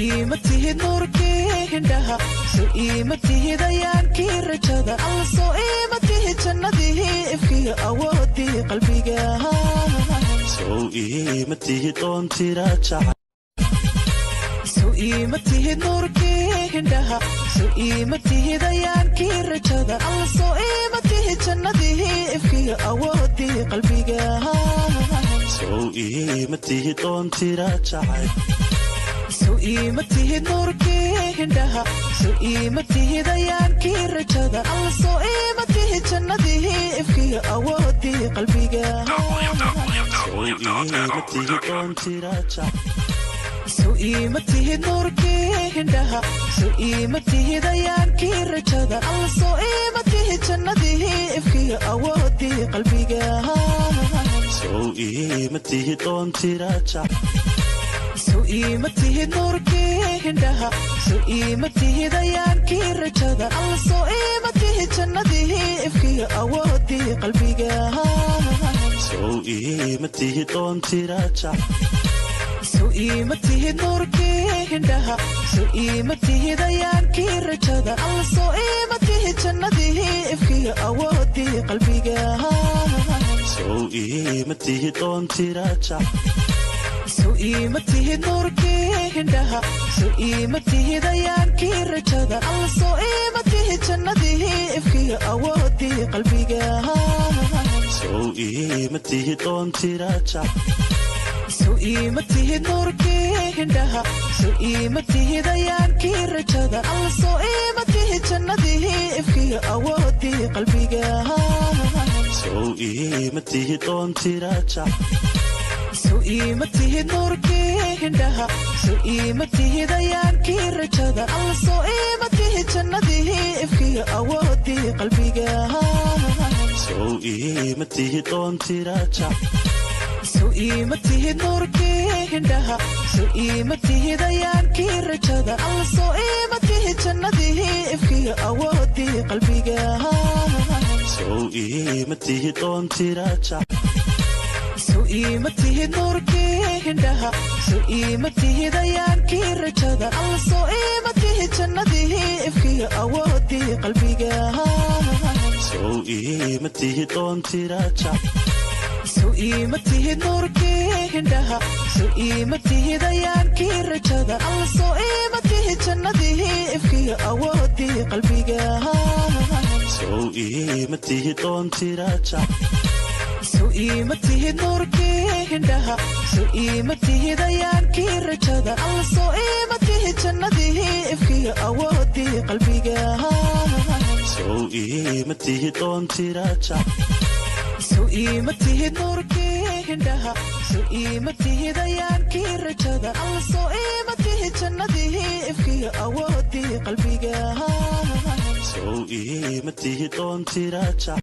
Iima tihid nuurkii hindhaha, soo iima tihid ayaankii rajada, alla soo iima tihid jannadii ifkiyo awoodii qalbiga. Sow iima tihid oon tira jacayl. Soo iima tihid nuurkii hindhaha, soo iima tihid ayaankii rajada, alla soo iima tihid jannadii ifkiyo awoodii qalbiga. Sow iima tihid oon tira jacayl. Soo iima tihid nuurkii hindhaha, soo iima tihid ayaankii rajada, alla soo iima tihid jannadii ifkiyo awoodii qalbiga. Sow iima tihid oon tira jacayl. Soo iima tihid nuurkii hindhaha, soo iima tihid ayaankii rajada, alla soo iima tihid jannadii ifkiyo awoodii qalbiga. Sow iima tihid oon tira jacayl. Soo iima tihid nuurkii hindhaha, soo iima tihid ayaankii rajada, alla soo iima tihid jannadii ifkiyo awoodii qalbiga. Sow iima tihid oon tira jacayl. Soo iima tihid nuurkii hindhaha, soo iima tihid ayaankii rajada, alla soo iima tihid jannadii ifkiyo awoodii qalbiga. Sow iima tihid oon tira jacayl. Soo iima tihid nuurkii hindhaha, soo iima tihid ayaankii rajada, alla soo iima tihid jannadii ifkiyo awoodii qalbiga. Sow iima tihid oon tira jacayl. Soo iima tihid nuurkii hindhaha, soo iima tihid ayaankii rajada, alla soo iima tihid jannadii ifkiyo awoodii qalbiga. Sow iima tihid oon tira jacayl. Soo iima tihid nuurkii hindhaha, soo iima tihid ayaankii rajada, alla soo iima tihid jannadii ifkiyo awoodii qalbiga. Sow iima tihid oon tira jacayl. Soo iima tihid nuurkii hindhaha, soo iima tihid ayaankii rajada, alla soo iima tihid jannadii ifkiyo awoodii qalbiga. Sow iima tihid oon tira jacayl. Soo iima tihid nuurkii hindhaha, soo iima tihid ayaankii rajada, alla soo iima tihid jannadii ifkiyo awoodii qalbiga. Sow iima tihid oon tira jacayl. Soo iima tihid nuurkii hindhaha, soo iima tihid ayaankii rajada, alla soo iima tihid jannadii ifkiyo awoodii qalbiga. Sow iima tihid oon tira jacayl. Soo iima tihid nuurkii hindhaha, soo iima tihid ayaankii rajada, alla soo iima tihid jannadii ifkiyo awoodii qalbiga. Sow iima tihid oon tira jacayl. Soo iima tihid nuurkii hindhaha, soo iima tihid ayaankii rajada, alla soo iima tihid jannadii ifkiyo awoodii qalbiga. Sow iima tihid oon tira jacayl.